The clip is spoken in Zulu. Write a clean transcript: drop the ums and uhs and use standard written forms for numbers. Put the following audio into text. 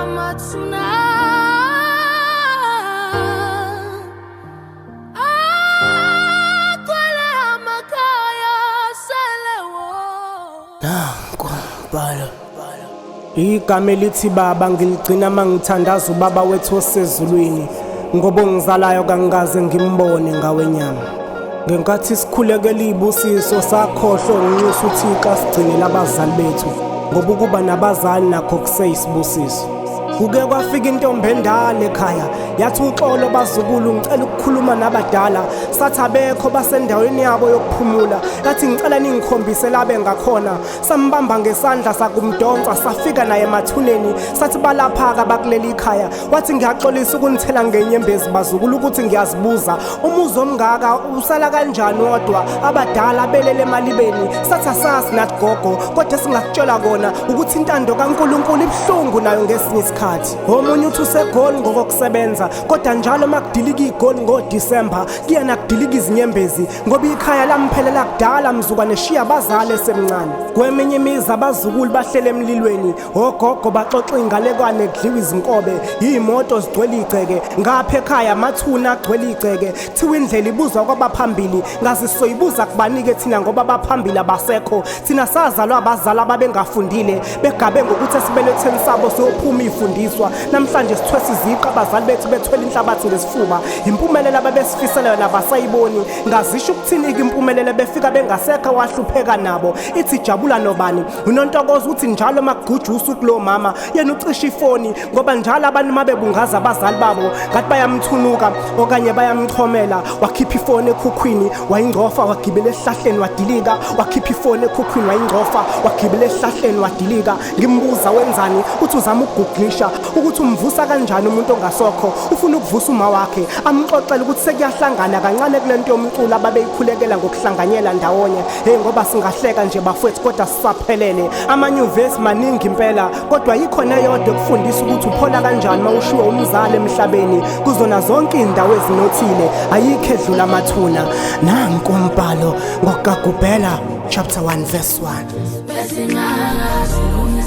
Amathuna agcwele amakhaya sele wodwa. Nanku bhala. Igama elithi baba ngiligcina mangithandaza ubaba wethu osezulwini ngoba ongizalayo kangikaze ngimbone ngawenyama. Ngenkathi sikhulekela izibusiso sakhohlwa unxusa uThixo asigcinele abazali bethu ngoba ukuba nabazali nakho kuseyisibusiso. Kuke kwafika intombi endala ekhaya yathi uxolo bazukulu ngicela ukukhuluma nabadala sathi abekho basendaweni yabo yokuphumula yathi ngicela ningikhombise labe ngakhona sambamba ngesandla sakumdonsa safika naye emathuneni sathi balapha-ke abakuleli ikhaya wathi ngiyaxolisa ukunithela ngenyembezi bazukulu ukuthi ngiyazibuza umuzi omngaka usala kanjani wodwa abadala belele emalibeni sathi asazi nathi gogo kodwa esingakutshela kona ukuthi intando kaNkulunkulu ibuhlungu nayo ngesinye isikhathi omunye uthi usegoli ngokokusebenza kodwa njalo makudilika igoli ngoDisemba kuyena kudilika izinyembezi ngoba ikhaya lamphelela kudala mzukwane shiya abazali esemncane kweminye imizi abazukulu bahlele emlilweni ogogo baxoxa ingalekwane kudliwa izinkobe iy'moto zigcwele igceke ngapha ekhaya amathuna agcwele igceke kuthiwa indlela ibuzwa kwabaphambili ngazi soyibuza kubanike thina ngoba abaphambili abasekho thina sazalwa abazali ababengafundile begabe ngokuthi esibelethweni sabo siyophuma iy'fundiswa namhlanje sithwesa iziqu abazali bethu bethwele inhlabathi ngesifuba impumelelo ababesifisela yona abasayiboni ngazisho ukuthini-ke impumelelo befika bengasekho wahlupheka nabo ithi jabula nobani unontokozo uthi njalo makuguja usuku lo mama yena ucisha ifoni ngoba njalo abantu uma bebungaza abazali babo ngathi bayamthunuka okanye bayamchomela wakhipha ifoni ekhukhwini wayingcofa wagibela esihlahleni wadilika wakhipha ifoni ekhukhwini wayingcofa wagibela esihlahleni wadilika ngimbuza wenzani uthi uzama ukuguglisha ukuthi umvusa kanjani umuntu ongasokho ufuna ukuvusa uma wakhe amxoxele ukuthi sekuyahlangana kancane kule nto yomculo ababeyikhulekela ngokuhlanganyela ndawonye hey ngoba singahleka nje bafowethu kodwa sisaphelele amanyuvesi maningi impela kodwa yikhona eyodwa ekufundisa ukuthi uphola kanjani uma ushiwe umzali emhlabeni kuzona zonke iy'ndawo ezinothile ayikho edlula amathuna nanku umbhalo ngokukagubhela chapter 1 verse 1. Besingazi.